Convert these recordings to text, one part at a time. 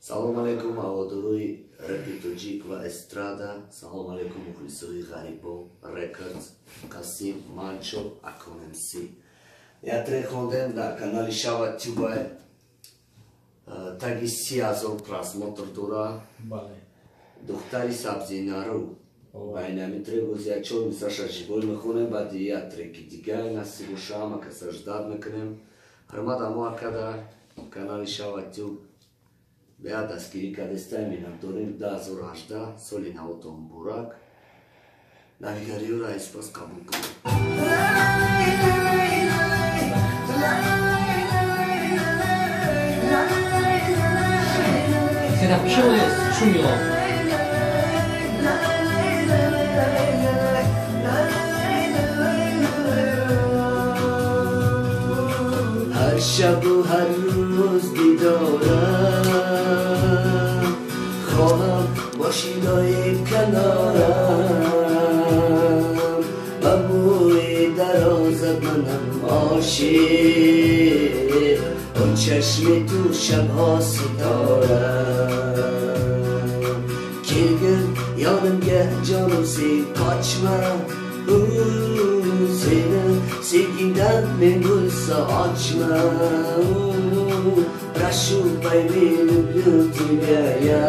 Салом алейкум ҳаводорои рэпи тоҷик ва эстрада. Салом алейкум мухлисои Ғарибон Рекордс, Қасим, Манчо, Акон МС. Як трек хондем дар канали Шава Тюбай. Таги 30 000 просмотр дора. Духтари сабзинару. Ва инами трек ози як чор мисраша живой мехонем, баъди як треки дигар насиб боша, ҳама каса ждать мекунем. Ҳурмат амо акада канали Шава Тюб беҳад дастгирӣ кардестай, миннатдорем. 2018 соли навотон муборак. Навигариёро айспас қабул кунем. Це шуміло. Ҳар шабу ҳар рӯз дидорам, хоҳам боши доим канорам, ба бӯи дарозат манам ошиқ, он чашми ту шабҳо ситорам. Kelgin yonimga, jonim, sen qochma, seni sevgingdan men bo'lsa ochma. Прошу, пойми, люблю тебя я,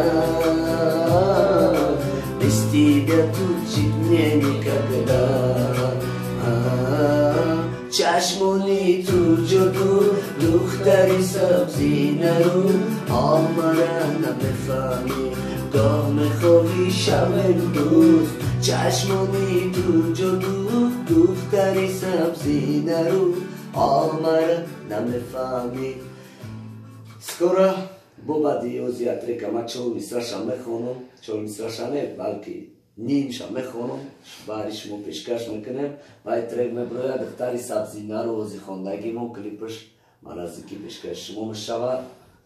без тебя тут жить мне никогда. Чашмони ту ҷоду, духтари сабзинару, омара намефаҳмӣ, гоҳ мехоҳӣ шавем дӯст. Чашмони ту ҷоду, духтари сабзинару, омара намефаҳмӣ. Скоро бо баъди ози як трека ман чор мисраша мехонам, чор мисраша не, балки нимша мехонам, баъди шумо пешкаш мекунем. Баъди трек мебирояд духтари сабзинару, ози хондагимон клипаш маразикӣ пешкаши шумо мешавад.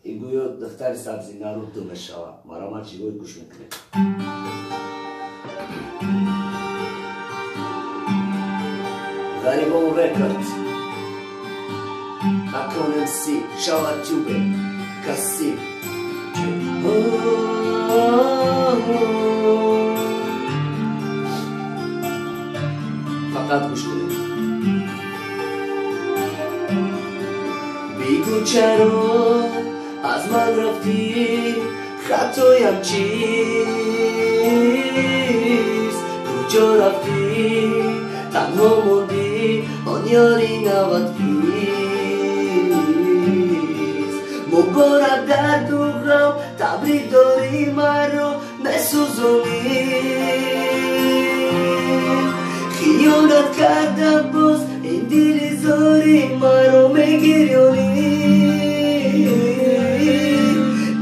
И гӯё духтари сабзинару ду мешавад. Марамат живой гӯш мекунем. Ғарибон Рекорд, Акон МС, Шава Тюбе, Касим. Фақат гӯш кунед. Бигӯ, чаро аз ман рафтӣ, хатоям чист? Куҷо рафтӣ, танҳо мондӣ, он ёри навад кист? Муборак дарду ғам, табрик дорӣ, маро месӯзонӣ. Хиёнат кардам, боз ин дили зори маро мегирёнӣ.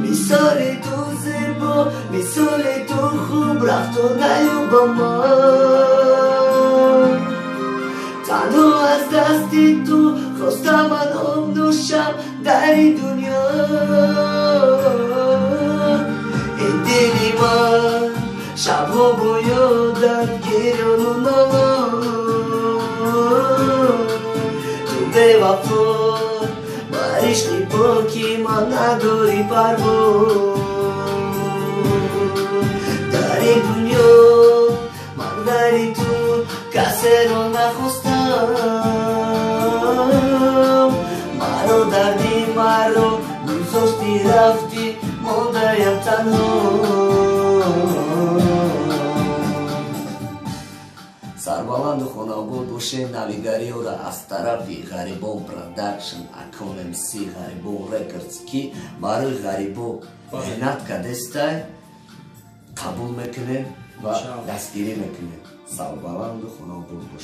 Мисоли ту зебо, мисоли ту хуб рафту наёбам ман. Танҳо аз дасти ту хостам ман об нӯшам дар ин дунё. Ин дили ман шабҳо бо ёдат гирёну нолон. Ту бевафо, ба ишқи поки ман надорӣ парво. Дар ин дунё ман ғайри ту касеро нахостам. Маро дарди маро гузошти, рафтӣ, мондаям танҳо. Сарбаланду хонаобод бошед. Навигариёра аз тарафи Ғарибон Продакшн, Акон МС, Ғарибон Рекордс, ки барои ғарибо меҳнат кардестай, қабул мекунем ва дастгирӣ мекунем. Сарбаланду хонаобод бошед.